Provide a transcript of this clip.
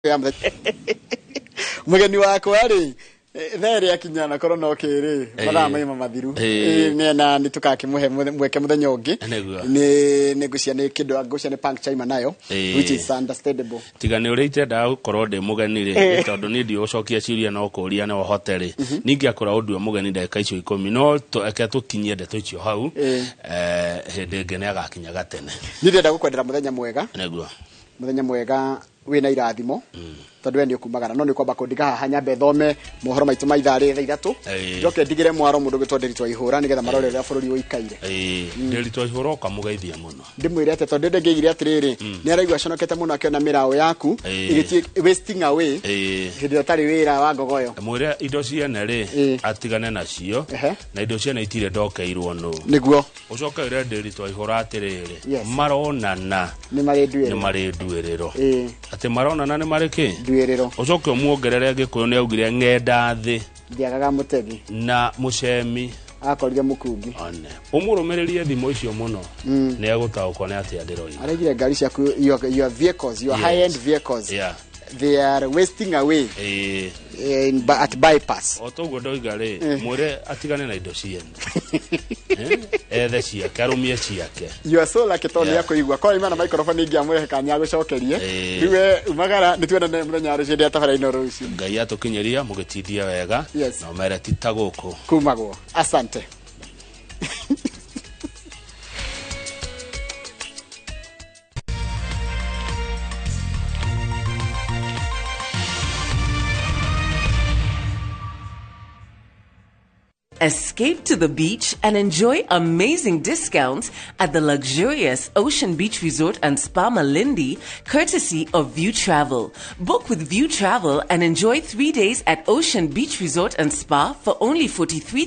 Ya mũgeni wakwa rĩ, thaa ĩrĩa akinya na korwo no kĩrĩ mathaa maima mathiru. Nĩ na nĩ tũgakĩmũhe mweke mũthenya ũngĩ. Nĩguo. Nĩ ngũcia nĩ kĩndũ ngũcia nĩ puncture ima nayo, which is understandable. Tiga nĩ ũrĩa itendaga gũkorwo ndĩ mũgeni rĩ, nĩ tondũ niĩ ndigũcokia ciũria no kũria no hote rĩ, ningĩakorwo ũndue mũgeni ndagĩka icio 10, no reke tũkinyie ndeto icio hau. Hĩndĩ ĩngĩ nĩ agakinya gatene. Niĩ ndĩrenda gũkwendera mũthenya mwega. Nĩguo. Mũthenya mwega wĩna irathimo, tondũ we nĩ ũkumagara, no nĩ kwamba kũndiga haha nyambe thome mohoro maitũ ma ithaa rĩ thaa 3, njoke ndigĩre mwaro mũndũ gwĩtwo Ndĩritũ wa Ihũra nĩgetha marore ũrĩa bũrũri ũikaire. Ndĩritũ wa Ihũra ũkamũgeithia mũno. Ndĩmwĩre atĩ tondũ ndĩngĩigire atĩrĩrĩ, nĩ araigua aconokete mũno akĩona mĩraũ yaku ĩgĩtuĩ wasting away hĩndĩ ĩrĩa ũtarĩ wĩra wa ngogoyo. Mwĩre indo ciene rĩ, atigane nacio. Na indo ciene itirĩ ndokeirwo nũ. Nĩguo. Ũcoke wĩre Ndĩritũ wa Ihũra atĩrĩrĩ, maronana nĩ marĩ nĩ nduĩrĩro. Marĩ nduĩrĩro. Atĩ maronana nĩ marĩ kĩ? Nduĩrĩro. Ũcoke ũmuongerere Gĩkũyũ nĩ augire ng'enda thĩ ndiagaga mũtegi na mũcemi akorire mũkungi. One ũmũrũmĩrĩrie thimo icio mũno, nĩ egũtaũkwo nĩ atĩa ndĩroiga. Araigire ngari ciaku, your vehicles, your high end vehicles, they are wasting away at bypass. O toguo ndoiga rĩ, mwĩre atigane na indo ciene, ethe ciake, arũmie ciake. You are so lucky tondũ nĩakũigua korwo ima na microphone ingĩamũrehe kanya agũcokerie. Rĩu we umagara, nĩ tuonane mũthenya wa rũciũ ndĩa tabara-inĩ rũciũ. Ngai atũkinyĩria mũgĩtindie wega. Na ũmere ti ta gũkũ kumagwo. Asante. Escape to the beach and enjoy amazing discounts at the luxurious Ocean Beach Resort and Spa Malindi, courtesy of View Travel. Book with View Travel and enjoy 3 days at Ocean Beach Resort and Spa for only 43